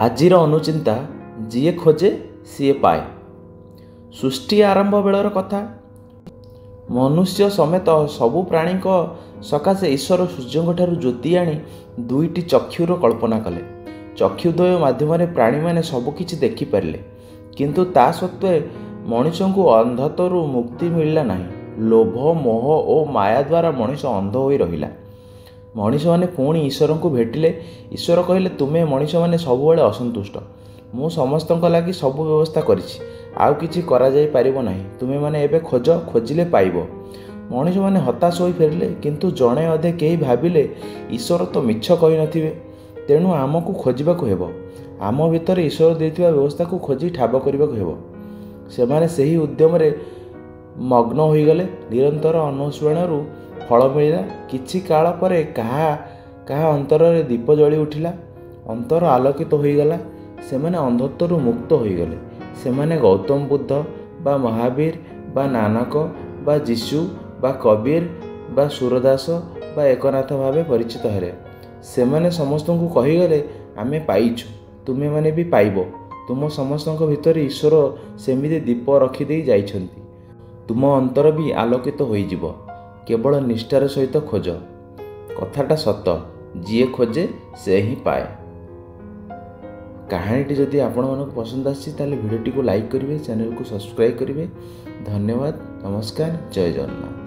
ଆଜିର ଅନୁଚିନ୍ତା, ଯିଏ ଖୋଜେ ସିଏ ପାଏ। ସୃଷ୍ଟି ଆରମ୍ଭ ବେଳର କଥା। ମନୁଷ୍ୟ ସମେତ ସବୁ ପ୍ରାଣୀଙ୍କ ସକାଶେ ଈଶ୍ୱର ସୂର୍ଯ୍ୟଙ୍କଠାରୁ ଜ୍ୟୋତି ଆଣି ଦୁଇଟି ଚକ୍ଷୁର କଳ୍ପନା କଲେ। ଚକ୍ଷୁଦ୍ୱୟ ମାଧ୍ୟମରେ ପ୍ରାଣୀମାନେ ସବୁକିଛି ଦେଖିପାରିଲେ। କିନ୍ତୁ ତା ସତ୍ତ୍ୱେ ମଣିଷଙ୍କୁ ଅନ୍ଧତ୍ୱରୁ ମୁକ୍ତି ମିଳିଲା ନାହିଁ। ଲୋଭ, ମୋହ ଓ ମାୟା ଦ୍ୱାରା ମଣିଷ ଅନ୍ଧ ହୋଇ ରହିଲା। ମଣିଷମାନେ ପୁଣି ଈଶ୍ୱରଙ୍କୁ ଭେଟିଲେ। ଈଶ୍ୱର କହିଲେ, ତୁମେ ମଣିଷମାନେ ସବୁବେଳେ ଅସନ୍ତୁଷ୍ଟ। ମୁଁ ସମସ୍ତଙ୍କ ଲାଗି ସବୁ ବ୍ୟବସ୍ଥା କରିଛି, ଆଉ କିଛି କରାଯାଇ ପାରିବ ନାହିଁ। ତୁମେମାନେ ଏବେ ଖୋଜ, ଖୋଜିଲେ ପାଇବ। ମଣିଷମାନେ ହତାଶ ହୋଇ ଫେରିଲେ। କିନ୍ତୁ ଜଣେ ଅଧେ କେହି ଭାବିଲେ, ଈଶ୍ୱର ତ ମିଛ କହିନଥିବେ, ତେଣୁ ଆମକୁ ଖୋଜିବାକୁ ହେବ। ଆମ ଭିତରେ ଈଶ୍ୱର ଦେଇଥିବା ବ୍ୟବସ୍ଥାକୁ ଖୋଜି ଠାବ କରିବାକୁ ହେବ। ସେମାନେ ସେହି ଉଦ୍ୟମରେ ମଗ୍ନ ହୋଇଗଲେ। ନିରନ୍ତର ଅନ୍ୱେଷଣରୁ ଫଳ ମିଳିଲା। କିଛି କାଳ ପରେ କାହା କାହା ଅନ୍ତରରେ ଦୀପ ଜଳି ଉଠିଲା, ଅନ୍ତର ଆଲୋକିତ ହୋଇଗଲା। ସେମାନେ ଅନ୍ଧତ୍ୱରୁ ମୁକ୍ତ ହୋଇଗଲେ। ସେମାନେ ଗୌତମ ବୁଦ୍ଧ ବା ମହାବୀର ବା ନାନକ ବା ଯୀଶୁ ବା କବୀର ବା ସୁରଦାସ ବା ଏକନାଥ ଭାବେ ପରିଚିତ ହେଲେ। ସେମାନେ ସମସ୍ତଙ୍କୁ କହିଗଲେ, ଆମେ ପାଇଛୁ, ତୁମେମାନେ ବି ପାଇବ। ତୁମ ସମସ୍ତଙ୍କ ଭିତରେ ଈଶ୍ୱର ସେମିତି ଦୀପ ରଖିଦେଇ ଯାଇଛନ୍ତି। ତୁମ ଅନ୍ତର ବି ଆଲୋକିତ ହୋଇଯିବ। କେବଳ ନିଷ୍ଠାର ସହିତ ଖୋଜ। କଥାଟା ସତ, ଯିଏ ଖୋଜେ ସେ ହିଁ ପାଏ। କାହାଣୀଟି ଯଦି ଆପଣମାନଙ୍କୁ ପସନ୍ଦ ଆସିଛି, ତାହେଲେ ଭିଡ଼ିଓଟିକୁ ଲାଇକ୍ କରିବେ, ଚ୍ୟାନେଲକୁ ସବସ୍କ୍ରାଇବ୍ କରିବେ। ଧନ୍ୟବାଦ, ନମସ୍କାର, ଜୟ ଜଗନ୍ନାଥ।